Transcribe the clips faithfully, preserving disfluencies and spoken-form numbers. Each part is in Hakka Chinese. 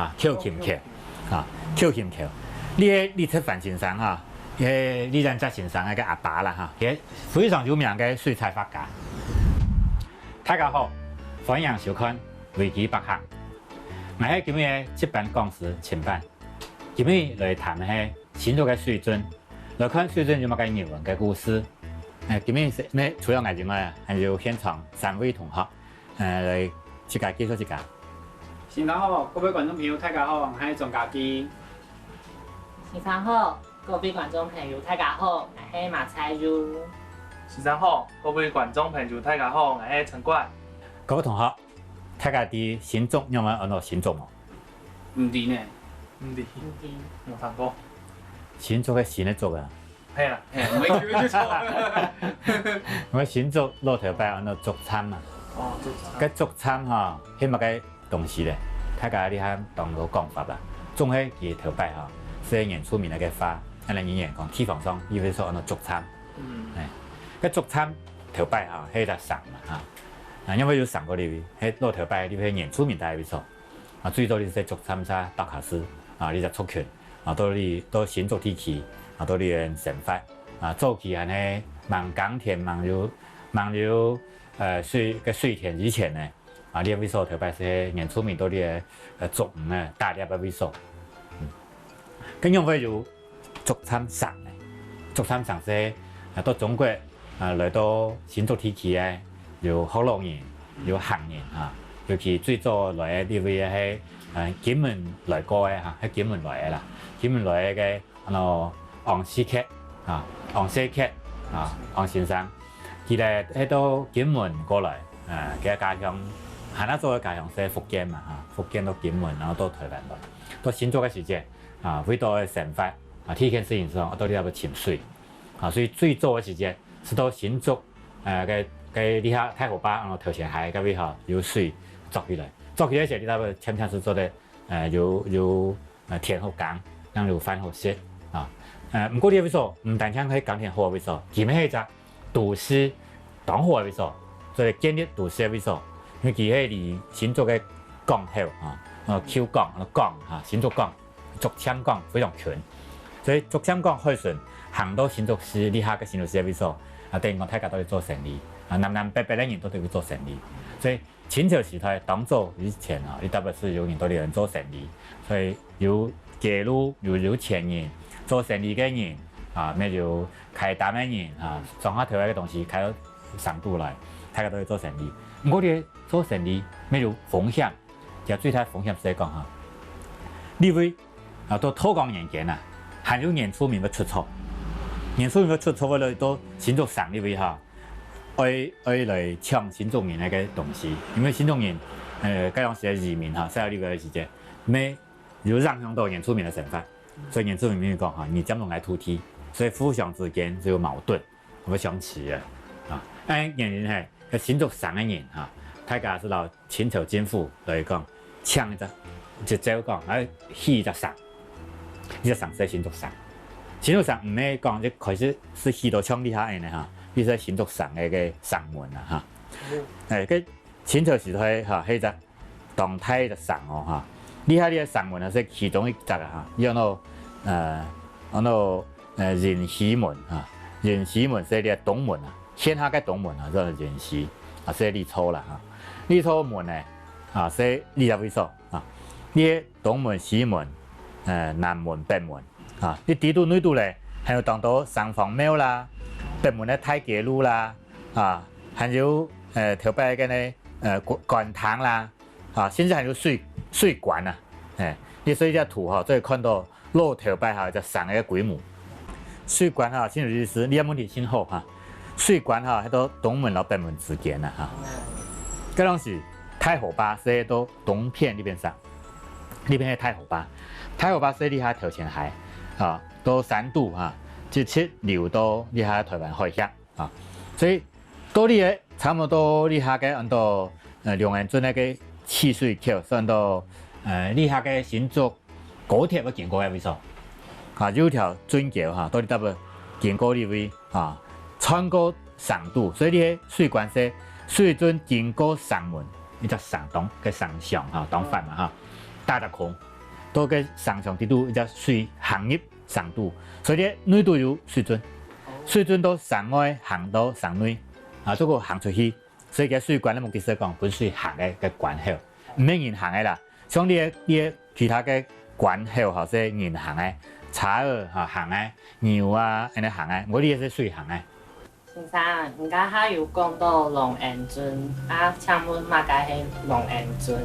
啊，邱琴橋，啊，邱琴橋，這个李澤藩先生哈，這个李遠哲先生个阿爸啦哈，佢非常有名个水彩畫家。大家好，歡迎收看維基百客。𠊎係今日个值班講師秦班，今日來談个係新竹个水圳，來看水圳有麼个人文个故事。誒，今日係，除了𠊎以外，還有現場三位同學，呃，來自家介紹自家。先生好，各位觀眾朋友，大家好，𠊎係鍾家基。先生好，各位觀眾朋友，大家好，𠊎係馬彩玉。先生好，各位觀眾朋友，大家好，𠊎係陳冠。各位同學，大家知新竹仰般安到新竹無？毋知呢。毋知。毋知。無聽過。新竹个新个竹啊。係啊。係，毋會就就錯。𠊎新竹老頭擺安到竹塹啊。哦，竹塹。該竹塹吼，係麼个東西咧？大家這下當多講法啊，總係佢頭擺吼，係原住民个話，恁樣人講，地方上，佢會說安到竹塹。嗯。誒，該竹塹頭擺吼，係一隻城嘛，哈。啊，因為有城過這位，係老頭擺這位係原住民个位所。啊，最早這係竹塹社、白卡斯，啊，這隻族群，啊，到這，到新竹地區，啊，到這邊生活。啊，早期還係吂耕田，吂有，吂有，呃，水，个水田以前呢， 啊，這位所頭擺係原住民到這个，呃，竹園个打獵个位所。嗯。該仰會有竹塹城呢？竹塹城係，啊，到中國，啊，來到新竹地區个，有學老人，有客人哈，尤其最早來个這位係，呃，金門來過个哈，係金門來个啦，金門來个个 安到王世傑，啊，王世傑，啊，王先生，佢咧，係到金門過來，啊，佢个家鄉，還較早个家鄉係福建嘛，哈，福建到金門，然後到台灣來，到新竹个時節，啊，為到个生活，啊，第一件事情係到這位尋水，啊，所以最早个時節係到新竹，呃，个，个這下大河壩，然後頭前溪該位吼，有水捉起來，捉起來時，這位漸漸係做得，呃，有，有 呃，田好耕，正有飯好食啊。呃，毋過這位所，毋單淨係耕田好个位所，佢乜係一隻都市當好个位所，做得建立都市个位所，因為佢係離新竹个港口啊，呃，舊港，港哈，新竹港，竹塹港非常近，所以竹塹港開船行到新竹市這下个新竹市个位所，啊，等於講大家都去做生理，啊，南南北北个人都去做生理，所以 清朝時代，當早以前啊，一大把係有人到這邊做生理，所以有街路，有，有錢人，做生理个人啊，乜有開擔个人啊，莊下頭个東西開到城肚來，大家都去做生理。毋過這做生理乜有風險，其實最大風險係講哈，這位 啊，到道光年間啊，還有原住民會出錯。原住民會出錯，會來到新竹城這位哈，愛，愛來搶新竹人个東西，因為新竹人，呃，該當時个移民哈，係這个時節，乜有影響到原住民个生活，所以原住民就講哈，你佔用𠊎土地，所以互相之間就有矛盾。 會相持个。啊，恁原因係，該新竹城个人哈，大家係摎清朝政府來講，請一隻，就照講，來起一隻城，這隻城係新竹城。新竹城毋係講一開始係起到像這下恁樣哈，佢係新竹城个个城門啊哈。誒，該清朝時代哈，係一隻 當大个城哦哈。這下這个城門啊，係其中一隻啊哈，安到，呃，安到，呃，仁西門哈。仁西門係這个東門啊，現下个東門啊，叫做仁西啊，係這座啦哈。這座門呢，啊，係這个位所啊。這个東門、西門，呃，南門、北門 啊，你知肚內肚咧，還有當多城隍廟啦，北門个大街路啦，啊，還有，呃，頭擺个呢，呃，官，官廳啦，啊，甚至還有水，水關啊，誒，你所以這圖吼，就會看到老頭擺吼，一隻城个規模。水關吼，真有意思，你个問題真好哈。水關吼，係到東門摎北門之間啊，哈。該當時大河壩係到東片這片上，這片係大河壩，大河壩係這下頭前溪，啊， 到山肚哈，直直流到這下台灣海峽啊。所以到這个差不多這下个安到，呃，龍眼圳个个汽水橋，算到，呃，這下个新竹高鐵會經過个位所。啊，有條圳橋哈，到這搭會經過這位啊，穿過城肚，所以這个水關係水圳經過城門，一隻城當个城牆哈，當闊嘛哈，打隻空。到該城牆底肚一隻水行入城肚，所以咧內肚有水圳，水圳到城外行到城內，啊，再過行出去，所以佢水關个目的係講分水行个个關口，毋係人行个啦。像你个你个其他个關口吼，係人行个，車仔吼行个，牛啊，恁樣行个，無你个係水行个。 先生，你頭下有講到龍眼圳，啊，請問麼个係龍眼圳？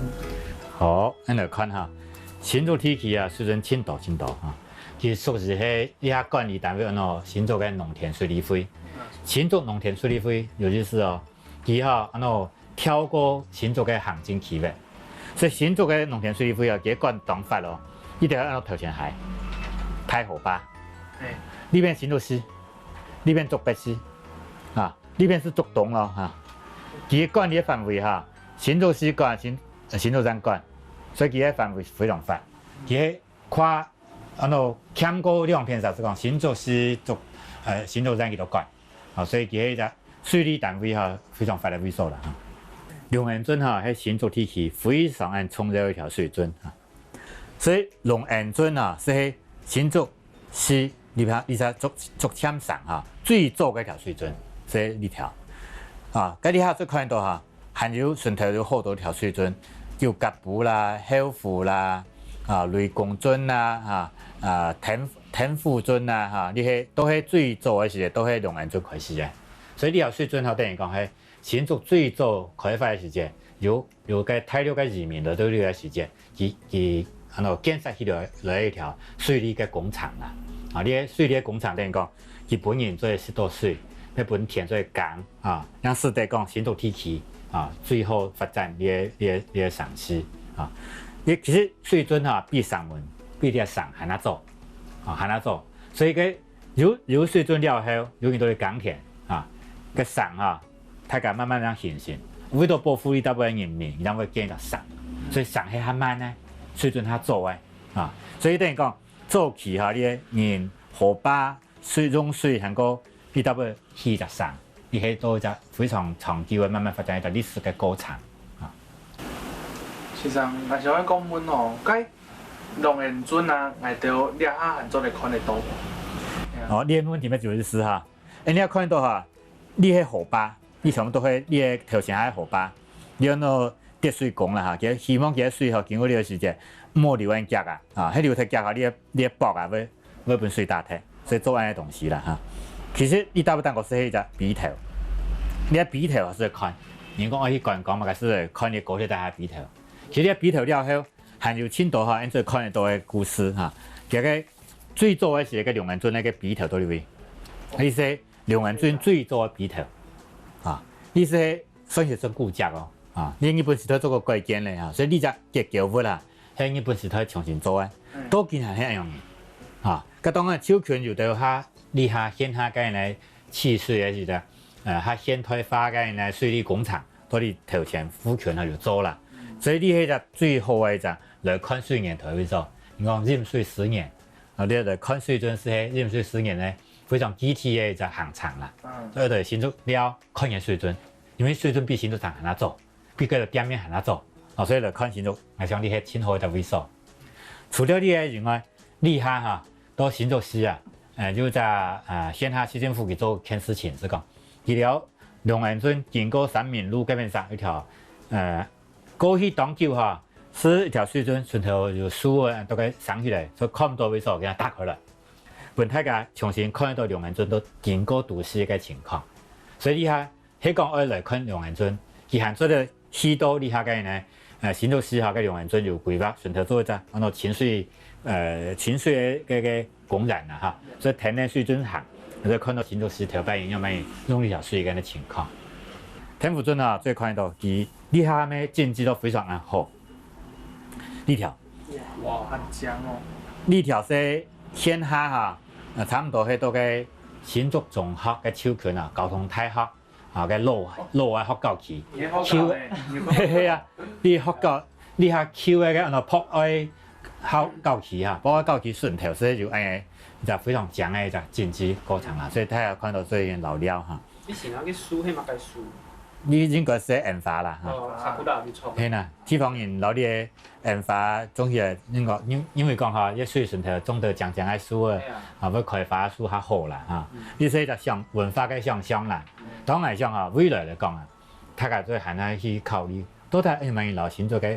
好，恁來看哈，新竹地區啊，水圳盡多盡多哈。佢屬於係這下管理單位安到新竹个農田水利會。新竹農田水利會有意思哦，佢哈安到跳過新竹个行政區域，所以新竹个農田水利會啊，佢管當闊哦，一定愛安到頭前溪、大河壩，這片新竹市，這片竹北市，啊。 這片係竹東囉哈。佢个管理个範圍哈，新竹市管、新新竹縣管，所以佢个範圍非常闊。佢个跨安到兼過兩片，就係講新竹市、竹呃新竹縣佢都管，啊，所以佢个水利單位哈非常闊个位所啦哈。龍眼圳哈係新竹地區非常恁重要一條水圳哈。 所以龍眼圳啊，係新竹市這片這隻竹竹塹省哈，最早个條水圳，係這條。啊，該這下就看到哈，還有順頭有好多條水圳，有甲埔啦、後湖啦、啊雷公圳啦、哈啊天天府圳啦，哈，這些都係最早个時節，都係龍眼圳開始个。所以這條水圳吼，等於講係新竹最早開發个時節，有 有个大陸个移民來到這个時節，佢佢安到建設起來來一條水利个工程啦。啊，這个水利个工程等於講，佢分人做得食到水，也分田做得耕啊，恁使得講新竹地區啊最好發展這个這个這个城市啊。這其實水圳哈比城門比這个省還較早啊，還較早，所以个 有有水圳了後，有人都去耕田啊，个省啊，大家慢慢恁樣形成。為到保護這搭位个人民，佢等會建一隻省，所以省係較慢个，水圳較早个啊。所以等於講，早期哈，這个人河壩水用水還過這搭位起一隻省，這係都一隻非常長久个慢慢發展一隻歷史个過程啊。先生，𠊎想愛講問哦，該龍眼圳啊，𠊎兜這下還做得看得到無？哦，你个問題乜就係哈，誒，你也看得到哈，你係河壩，你全部都係你个頭前个河壩，你安到跌水工啦哈，佢希望佢个水吼經過你个時節，毋好流恁遽啊，啊，係流忒遽吼，你个你个駁啊會會分水打忒，所以做恁樣个東西啦哈。其實你大部分講係一隻埤頭，你个埤頭係看，人講愛去觀光嘛，該係看你高鐵底下埤頭。其實你个埤頭了後， 還有盡多哈，𠊎兜看得到个故事哈。這个最早个係个龍眼圳个埤頭到這位，意思係龍眼圳最早个埤頭啊，意思係算係算古蹟哦啊。你日本時代做過改建个哈，所以你隻結構物啊，係日本時代重新做个，到今還係恁樣个啊。該當然就近有兜下，這下現下个呢，起水个時代，呃，較現代化个呢水利工程。 到你頭前附近啊有做啦。所以你係一隻最好个一隻來看水源頭个位所。你講飲水思源，啊，你來看水圳係係飲水思源呢，非常具體个一隻行程啦。所以就新竹了看个水圳，因為水圳比新竹城還較早，比該个店面還較早，哦，所以來看新竹，𠊎想你係盡好一隻位所。除了這个以外，這下哈，到新竹市啊，呃，有隻呃縣下市政府佢做件事情係講，佢了 龍眼圳經過三民路該片上一條，呃，過去當久哈，係一條水圳，脣頭有樹仔，都該生起來，所以看毋到位所，佢打開來，分大家重新看得到龍眼圳都經過都市个情況。所以這下係講愛來看龍眼圳，佢還做得去到這下个呢， 呃，新竹市哈，个龍眼圳有規劃，脣頭做一隻安到清水，呃，清水个个个公園啦哈，所以跈等水圳行，就看到新竹市頭擺人仰般用這條水个情況。天府圳哈，做得看得到，佢這下个經濟都非常恁好。這條，哇，很強哦。這條係現下哈，呃，差毋多係到个新竹中學个就近啊，交通大學 啊，个老老个學校區，舊，係啊，你學校，你下舊个个安到博愛學校區哈，博愛校區脣頭係有誒一隻非常靚个一隻經濟過程啦，所以大家看到最近老了哈。你前下个樹係麼个樹？你應該係櫻花啦，哈。哦，sakura，你錯。係啦，地方人摎你个櫻花種起來，應該因，因為講哈，這水脣頭種得靚靚个樹仔，係啊。啊，會開花樹較好啦，哈。嗯。這係一隻想，文化个想像啦。嗯。當然想哈，未來來講啊，大家就還愛去考慮，到底愛仰般摎新竹个，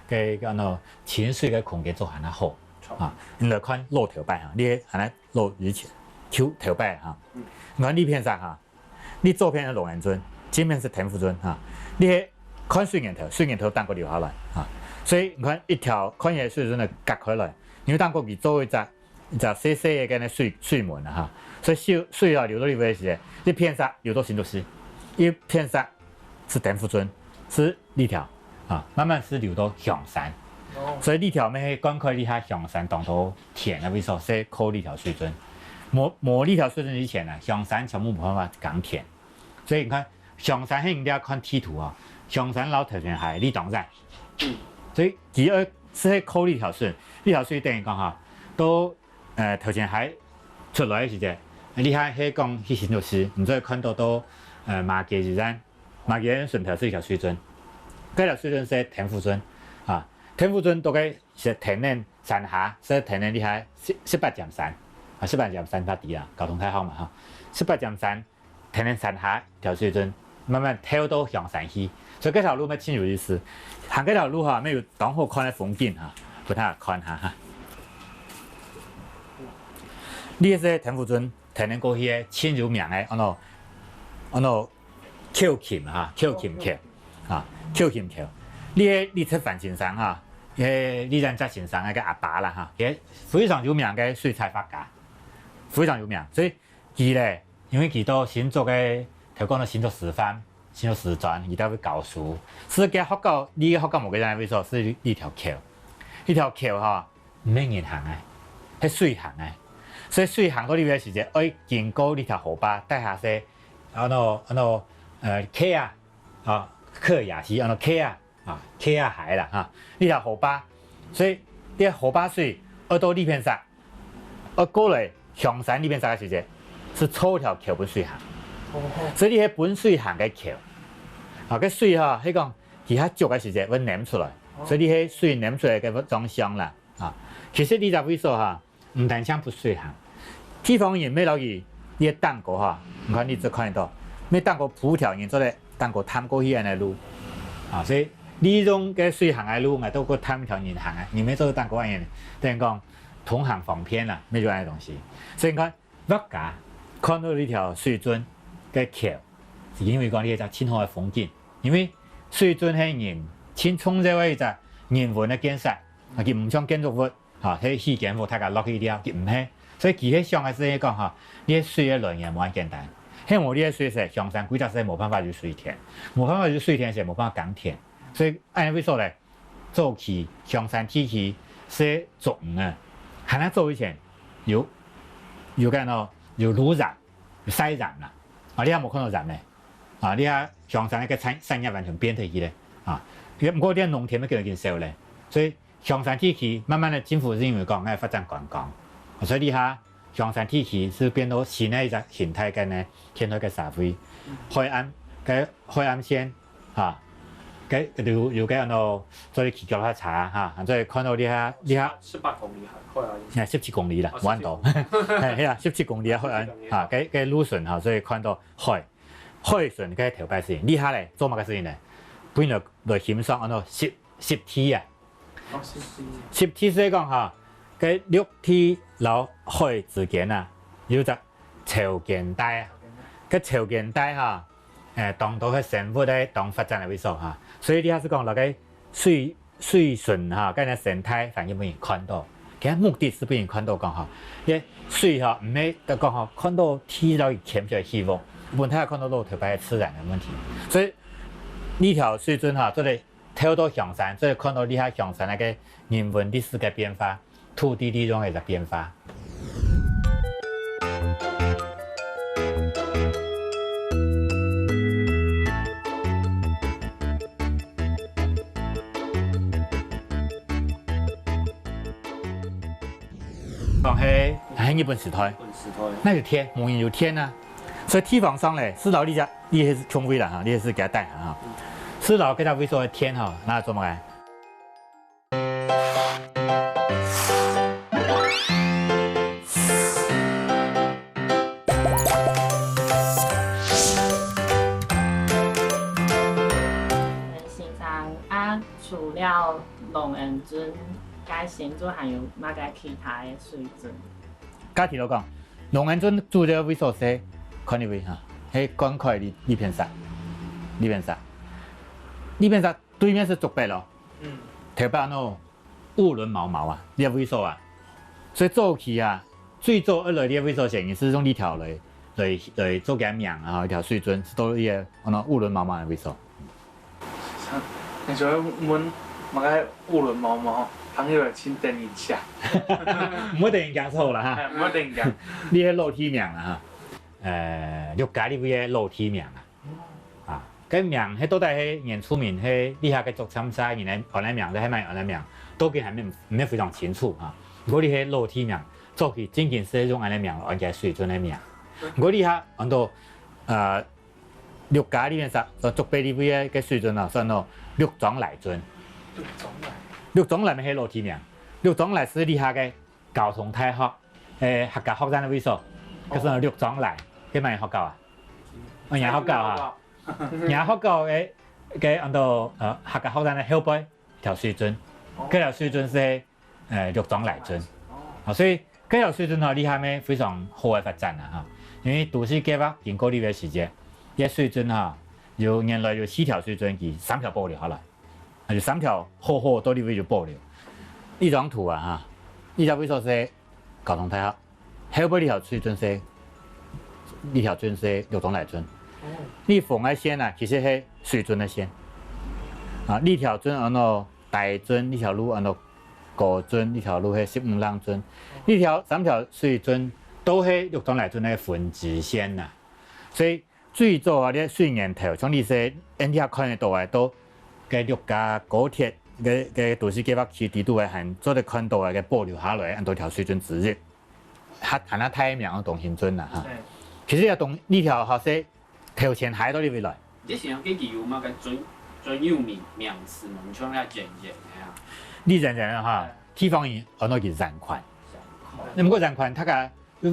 个，个，喏，親水个空間做還較好。著。啊，你來看老頭擺哈，你還愛老以前，舊頭擺哈。嗯。你看這片上哈， 你左片係龍眼圳，正片係天府圳哈。你係看水源頭，水源頭頂高流下來哈。所以你看一條，看起來水圳个隔開來，因為頂高佢做一隻，一隻細細个該个水，水門啊哈。所以水，水啊流到這位時，一片煞流到新竹市，一片煞係天府圳，係這條啊，慢慢係流到香山。哦。所以這條乜係灌溉這下香山當多 田个位所，係靠這條水圳。無，無這條水圳以前啊，香山全部無辦法耕田。所以你看，香山係你這看地圖啊，香山摎頭前溪這當遠。嗯。所以佢愛係靠這條水，這條水等於講哈，到，呃，頭前溪出來个時節，這下係講去新竹市，你就會看到到，呃，馬偕一站，馬偕脣頭係一條水圳，該條水圳係天府圳啊，天府圳到該 係天然山下，係天然這下十，十八尖山，啊，十八尖山較低啊，交通較好嘛哈。十八尖山，天然山下條水圳，慢慢透到香山去。所以這條路乜盡有意思，行這條路哈，乜有當好看个風景哈，分大家看下哈。這係天府圳，天然過去个盡有名个，安到，安到 口琴哈，口琴橋，啊，口琴橋。這係李澤藩先生哈，係李澤藩先生个阿爸啦哈，佢非常有名个水彩畫家，非常有名。所以佢咧，因為佢到新竹个，頭講到新竹師範、新竹師專，佢在該教書。係該學校，離學校無幾遠个位所，係這條橋。這條橋哈，毋係人行个，係水行个。所以水行到這位个時節，愛經過這條河壩，底下係 安到，安到，呃，溪仔，啊，溪仔係安到溪仔，啊，溪仔溪啦，哈，這條河壩，所以這河壩水愛到這片煞，愛過來香山這片煞个時節，係造條橋分水行。哦。所以這係分水行个橋。啊，該水哈，係講佢較足个時節會淰出來，哦。所以這係水淰出來个狀象啦。啊，其實這隻位所哈， 毋單淨分水行。地方人乜摎佢，這頂高哈，你看你就看得到，乜頂高鋪條人做得頂高探過去恁个路。啊，所以利用該水行个路，𠊎兜過探一條人行个，人乜做得頂高恁樣，等於講通行方便啦，乜就恁个東西。所以你看，畫家看到這條水圳个橋，係因為講這係一隻盡好个風景，因為水圳係人盡重要个一隻人文个建設，啊，佢毋像建築物， 哈，係起間屋大家落去了，佢毋係。所以佢係想个係講哈，這水个來源無恁簡單。係無這水勢，香山歸隻係無辦法有水田，無辦法有水田係無辦法耕田。所以恁樣為所咧，早期香山地區係竹園啊，還較早以前有，有該喏，有滷鹽，有曬鹽啦。啊，你還無看到鹽呢？啊，你看香山該个產，產業完全變忒去咧。啊，毋過這農田乜已經少咧。所以 香山地區慢慢个政府認為講愛發展觀光，所以這下香山地區係變到新个一隻形態个呢，現代个社會。海岸，个海岸線，哈，个有，有个安到做得騎腳踏車，哈，所以看到這下，這下，十八公里海，海岸線。哎，十七公里啦，哦，無恁多。十七公里。嘿，係啊，十七公里个海岸，十七公里。哈，个，个路脣，哈，所以看到海，海脣个頭擺係，這下咧，做麼个事情呢？本來來欣賞安到濕，濕地啊， 哦，濕地。濕地係講哈，該陸地摎海之間啊，有隻潮間帶啊。該潮間帶哈，誒，當多个生物个當發展个位所哈，所以這下係講，該个水，水脣哈，該个生態環境分人看到，其實目的係分人看到講哈，這水哈，毋係得講哈，看到地摎佢牽出來起伏，分大家看到老頭擺个自然个問題。所以這條水圳哈，做得 透到香山，做得看到這下香山該个人文歷史个變化，土地利用个一個變化。講係，係日本時代，日本時代。哪有電，無人有電啊。所以地方上咧，係摎這隻你係共位啦哈，你係佢帶下哈。係摎該隻位所个田哈，拿來做麼个？先生啊，除了龍恩圳，該新竹還有麼个其他个水圳？ 家己來講，龍安鎮主要位所係，看這位哈，係灌溉這，這片石，這片石，這片石對面係竹北咯。嗯。頭擺安到烏崙毛毛啊，這位所啊。所以早期啊，最早愛來這位所時，係用這條來，來，來做佢名啊，一條水圳，係到這个安到烏崙毛毛个位所。 你想要問麼个烏崙毛毛，聽起來真得人惜。毋好得人驚就好啦哈。哎，毋好得人驚。你个老地名啊哈，呃，六家這位个老地名啊，啊，該名係到底係原住民係這下个竹塹社人个安个名，還係麼人安个名，到今還毋，毋係非常清楚啊。毋過這个老地名，早期正經係用安个名安个水圳个名。毋過這下安到，呃， 六家這片石，呃，竹北這位个，个水圳啊，算做六莊來圳。六莊來。六莊來乜係老地名，六莊來係這下个交通大學，誒，客家學院个位所，哦。該算六莊來，該麼个學校啊？哦，若學校啊，若學校个，个安到，呃，客家學院个後背一條水圳，哦。該條水圳係 呃，六莊來圳。哦。啊，所以該條水圳吼，這下乜非常好个發展啦哈。因為都市計畫經過這个時節，這水圳哈，有原來有四條水圳，佢三條保留下來，啊，有三條好好到這位就保留。這張圖啊哈，這條位所係交通大學，後背這條水圳係，這條圳係六莊來圳。哦。這紅个線啊，其實係水圳个線。啊，這條圳安到 大圳，這條路安到高圳，這條路係十五嶺圳。這條三條水圳都係六莊來圳个分支線吶。所以最早啊，這水源頭，像你說，𫣆這下看得到个，到該六家高鐵，該，該都市計畫區底肚个，還做得看到个，該保留下來恁多條水圳之一。還，還有大名个東興圳吶，哈。對。其實這東，這條吼係 頭前下到這位來。這想講佢有麼个專，專有名，名詞無？像該鹽鹽个啊。這鹽鹽个哈，哎。地方人安到佢鹽汛。鹽汛。那毋過鹽汛，大家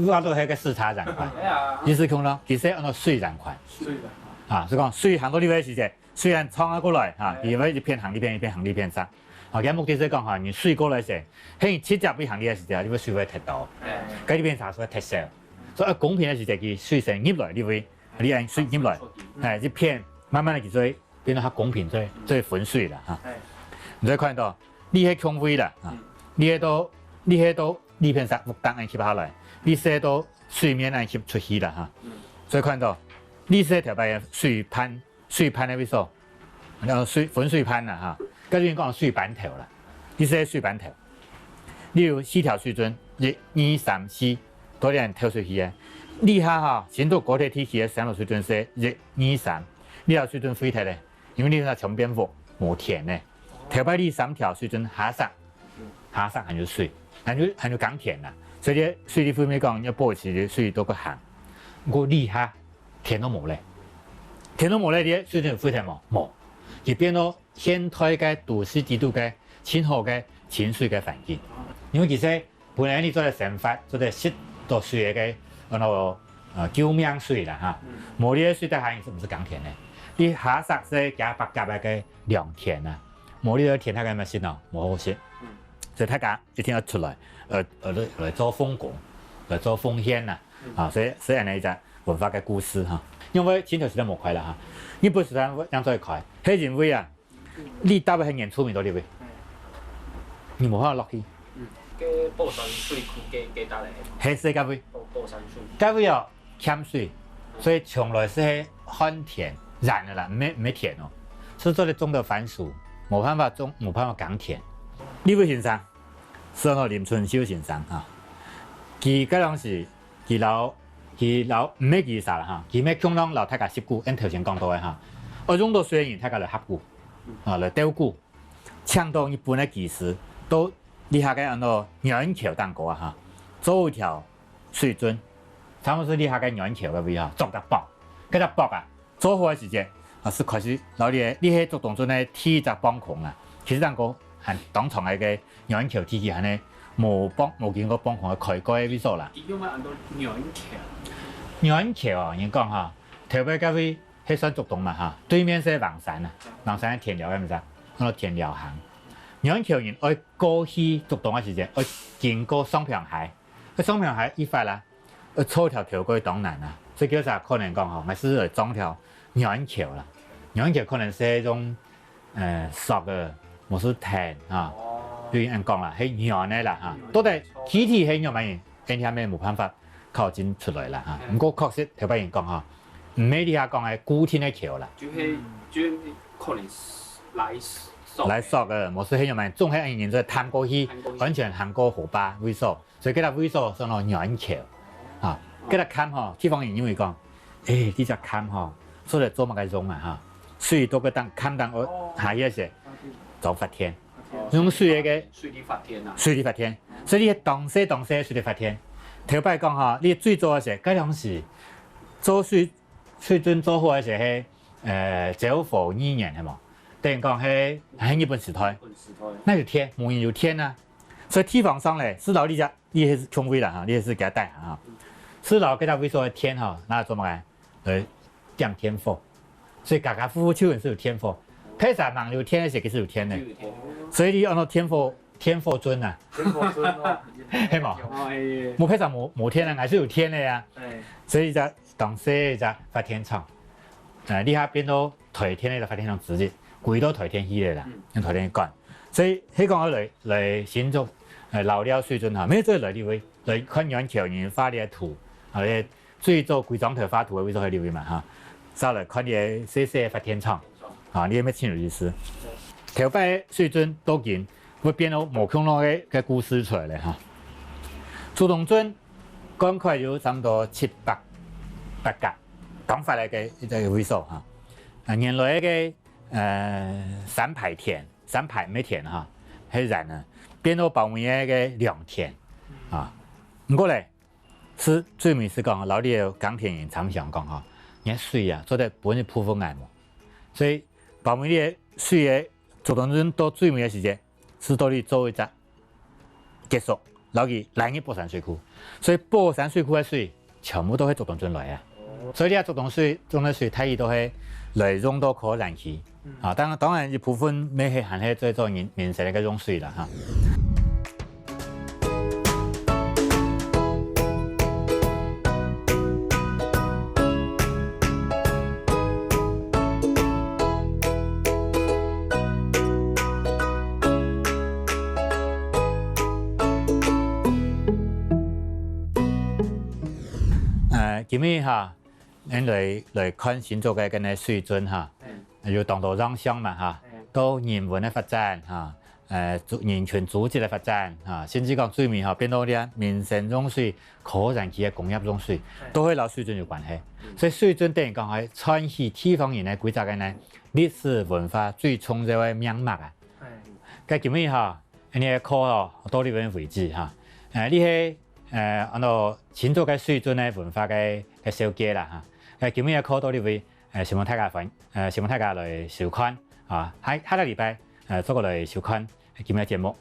挖到該个四叉鹽汛。對啊。意思講咯，其實安到水鹽汛。水鹽汛。啊，係講水行到這位時節，水恁長啊過來，哈，哎。佢會一片行一片，一片行一片上。啊，佢目的係講哈，你水過來時，嘿，直接會行這个時節，你會水會忒多。哎。該這片茶水會忒少。所以公平个時節，佢水先入來這位， 你恁水入來，哎，一片慢慢个去做，變到較公平，做，做分水啦，哈。哎。你再看到，你係共位啦，啊，嗯。你係到，你係到這片石屋頂恁吸下來，你係到水面恁吸出去啦，哈。嗯。所以看到，你係頭擺个水盤，水盤个位所，然後水，分水盤啦，哈，該就講水盤頭啦，你係水盤頭。 你有四條水圳，一、二、三、四，都恁透出去个。這下哈，新竹高鐵地區个三條水圳係一、二、三，這條水圳廢忒咧，因為這下全變屋，無田咧。頭擺這三條水圳下石，下石還有水，還有，還有耕田啦。所以這水利方面講，愛保持這水都過行。毋過這下田都無咧，田都無咧，這水圳廢忒無？無，佢變到 現代个都市底肚个盡好个親水个環境。因為其實本來你做得生活，做得食到水个，該，呃，救命水啦哈。嗯。無這个水，大家係毋係耕田呢？你下石係幾百甲个該良田啊，無這个田大家愛食哦，無好食。嗯。所以大家一定愛出來，呃，呃，來，來做奉公，來做奉獻啦。嗯。啊，所以，所以恁樣一隻文化个故事哈。因為清朝時代無開啦哈，日本時代正做得開，係因為啊， 你搭个係原住民到這位，你無法度落去。嗯，該寶山水庫該，該搭个。係，係該位。寶，寶山水庫。該位哦，欠水，所以從來係旱田，蹧个啦，毋係，毋係田哦，係做得種个番薯，無辦法種，無辦法耕田。這位先生，係安到林春秀先生哈，佢該當時 佢摎，佢摎，毋係佢儕啦哈，佢乜共樣摎大家十句，𫣆頭先講到个哈，愛用到水个人，大家來合句，啊，來鬥句，請到日本个技師，到這下个安到軟橋頂高啊哈，做一條水圳，差毋多係這下个軟橋个位哈，做隻駁，該隻駁啊，做好个時節，啊，就開始摎這个，這係竹東圳个第一隻磅空啊。其實當過還當長个个軟橋地區，還係無磅，無經過磅空个開過个位所啦。佢仰會安到軟橋？軟橋哦，人講哈，頭擺該位係算竹東嘛哈，對面係橫山啊，橫山个田寮，敢毋知？安到田寮行。軟橋人愛過去竹東个時節，愛經過雙平溪，該雙平溪一發啦， 呃，造條橋過去當難啊，所以叫啥可能講吼，𠊎係來裝條軟橋啦。軟橋可能係用，呃，索个，無係藤啊，就恁講啦，係軟个啦哈。到底具體係仰般形，𠊎這下無辦法考證出來啦哈。毋過確實頭擺人講吼，毋係這下講个固定个橋啦。就係，就係可能來索个。來索个，無係係仰般形，總係恁樣人就探過去，探過去。完全行過河壩位所。 所以該隻位所算做軟橋。啊，該隻崁吼，地方人認為講，欸，這隻崁吼，做得做麼个用啊哈？水到該頂崁頂哦，下去个時，做發電，用水个个，水力發電啊。水力發電，所以你當細當細个水力發電。頭擺講吼，你最早个時，該當時做水水圳做好个時係，呃，昭和二年係無？等於講係係日本時代，日本時代。哪有電，無人有電啊。所以地方上咧，係摎你隻 你係共位啦哈，你係佢帶哈，係摎該隻位所个電吼，拿來做麼个？來點電火。所以家家戶戶就係有電火，別儕吂有電个時佢係有電个。所以你安到電火，電火圳啊，電火圳哦。係無？無別儕無無電啊，還係有電个啊。所以就當時就發電廠，呃，這下變到 台電个發電廠之一，歸到台電去个啦，用台電管。所以係講來來新竹，呃，摎這水圳哈，無做來這位，來看軟橋人畫這圖，啊，這最早歸庄頭畫圖个位所係這位嘛哈，再來看這細細个發電廠，啊，你有無清楚意思？頭擺水圳到今會變到無共樣个个故事出來咧哈。竹東圳 灌溉有差毋多七百八甲，當闊个个一个位所哈。啊，原來个，呃，三排田，三排毋係田哈，係田啊，變到包尾个个良田啊。毋過咧，係最尾係講，摎這个耕田人參詳講吼，你个水啊，做得分一部分𠊎無？所以包尾个水个竹東圳到最尾个時節， 係到底做一隻結束，摎佢拉入寶山水庫。所以寶山水庫个水全部都係竹東圳來啊。所以這竹東水，圳个水，大體都係來用到河南去。啊，當當然一部分乜係還係做做民民生个用水啦哈。 呃，今日哈，𠊎來來看新竹个該个水圳哈，有當多樣相嘛哈，到人文个發展哈，呃，組人群組織个發展哈，甚至講最尾哈，變到這民生用水、科研區个工業用水，都會摎水圳有關係。所以水圳等於講係串起地方人个歸隻个呢歷史文化最重要个命脈啊。該今日哈， 𠊎个課吼，到這位為止哈。呃，這係，呃，安到新竹个水圳个文化个个紹介啦哈。呃，今日个課到這位，呃，希望大家歡，呃，希望大家來收看啊。下下個禮拜，呃，再過來收看今日个節目。